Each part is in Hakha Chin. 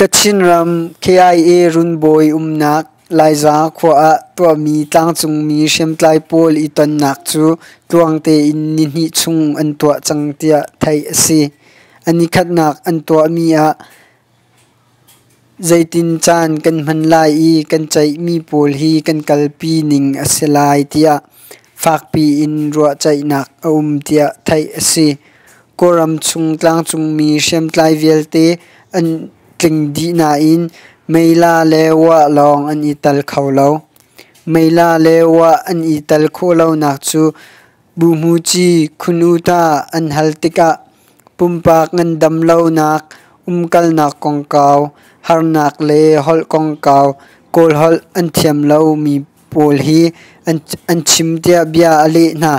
Kachin ram KIA runbawi umnak Laiza khua ah tuahmi tlangcungmi hriamtlai pawl i tonnak cu tluang tein nihnih chung an tuah cang tiah theih a si. A nikhatnak an tuahmi ah zeitin caan kan hman lai i kan ceihmi pawl hi kan kalpi ning a si lai tiah fakpi in ruahceihnak a um tiah theih a si. Kawlram chung tlangcungmi hriamtlai vialte an tling dih nain Meila le Wah lawng an i tel kho lo. Meila le Wah an i tel khawh lonak cu Buhmuci Khun-U-ta an hal tikah pumpak ngandam lonak, umkalnak kongkau, harnak le holh kongkau Kawlholh an thiam lomi pawl hi an chim tiah bia a leh hna.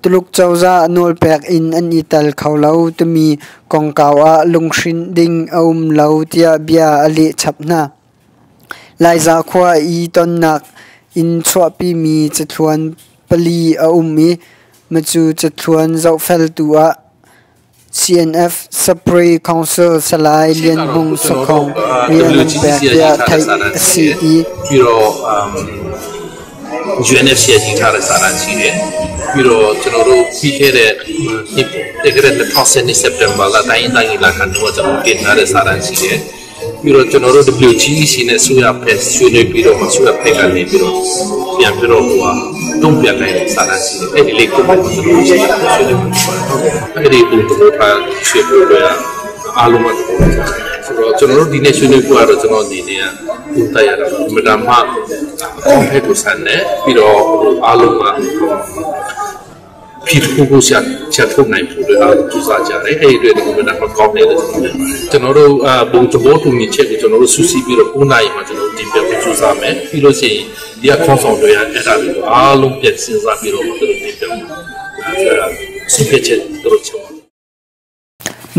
Tuluk cozah nawlpek in an i tel kho lo timi kongkau ah lunghrinh ding a um lo tiah bia a leh chap hna. Laiza khua i tonnak in chuahpimi cathluan pali a um i macu cathluan zohfeltu ah CNF Supreme Council Salai Lian Hmung Sakhong rian an pek tiah theih a si i ပြီးတော့ UNFC ကတင်ထားတဲ့စာတမ်းရှိတယ်ပြီးတော့ကျွန်တော်တို့ပြီးခဲ့တဲ့နှစ်တကယ်2012 September လတိုင်းအတိုင်းလာခံတော့ကျွန်တော်တင်ထားတဲ့စာတမ်းရှိတယ်ပြီးတော့ကျွန်တော်တို့ WGEC နဲ့ဆူရဖက်ဆွေးနွေးပြီးတော့ဆူရဖက်ကနေပြီးတော့ပြန်ပြီးတော့ဟိုဟာတုံ့ပြန်နိုင်တဲ့စာတမ်းရှိတယ်အဲ့ဒီလေးကိုကျွန်တော်တို့ဆွေးနွေးပါတယ်အဲ့ဒီပုံသဘောထားရွှေဖို့တွေအားလုံးကသဘောကျတယ်ဆိုတော့ကျွန်တော်တို့ဒီနေ့ဆွေးနွေးဖို့ကတော့ကျွန်တော်ဒီနေ့ကဦးတိုက်ရတာအမှန်တမ်းမှအကောင့်ဖက်ကိုဆန်တယ်ပြီးတော့အားလုံးကဖြစ်ဖို့ကိုရှာချက်ထုတ်နိုင်ဖို့တွေအားလုံးကြိုးစားကြတယ်အဲ့ဒီအတွက်ဒီကနေ့တော့ကောင်းတယ်လို့ကျွန်တော်မြင်ပါတယ်ကျွန်တော်တို့အဘုံသဘောတူညီချက်ကိုကျွန်တော်တို့စုစည်းပြီးတော့9နာရီမှာကျွန်တော်တို့တင်ပြဖို့ကြိုးစားမယ်ပြီးလို့ရှိရင်ဒီကခေါင်းဆောင်တွေအဲ့ဒါတွေကိုအားလုံးပြန်စဉ်းစားပြီးတော့ကျွန်တော်တင်ပြဖို့အဲ့ဒါစုပြချက်တို့ချင်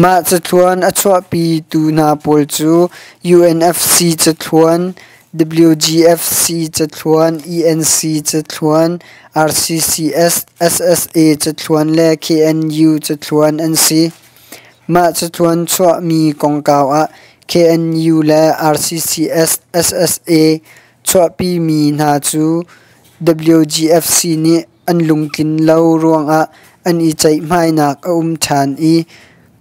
Mah cathluan a chuahpitu hna pawl cu UNFC cathluan, WGFC cathluan, ENC cathluan, RCCS, SSA cathluan le KNU cathluan an si. Mah cathluan chuahmi kongkau ah KNU le RCCS, SSA chuahpimi hna cu WGFC nih an lungtlin lo ruangah an i ceihmainak a um ṭhan i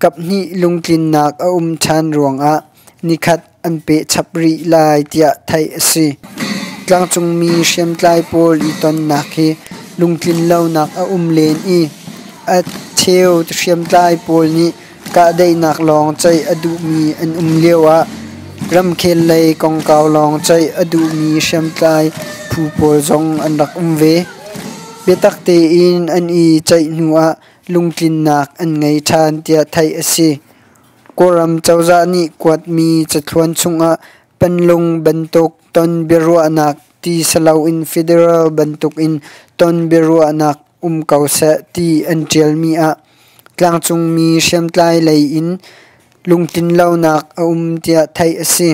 kaphnih lungtlinnak a um ṭhan ruangah nikhat an peh chap rih lai tiah theih a si. Tlangcungmi hriamtlai pawl i tonnak hi lungtlin lonak a um len i a cheu hriamtlai pawl nih kahdaihnak lawng ceih a duhmi an um lioah ramkhel lei kongkau lawng ceih a duhmi hriamtlai phu pawl zong an rak um ve. Biatak tein an i ceih hnuah lungtlinnak an ngei ṭhan tiah theih a si. Kawlram cozah nih kuatmi cathluan chungah panlung bantuk ton biaruahnak ti siloin federal bantukin ton biaruahnak um ko seh ti an ṭialmi ah tlangcungmi hriamtlai lei in lungtlinlonak a um tiah theih a si.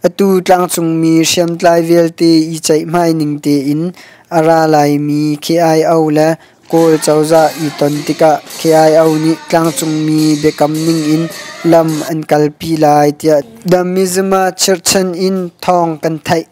Atu tlangcungmi hriamtlai vialte i ceihmai ning tein a ra laimi KIO le Kawl cozah i ton tikah KIO nih tlangcungmi biakam ningin lam an kalpi lai tiah The Mizima chirhchan in thawng kan theih.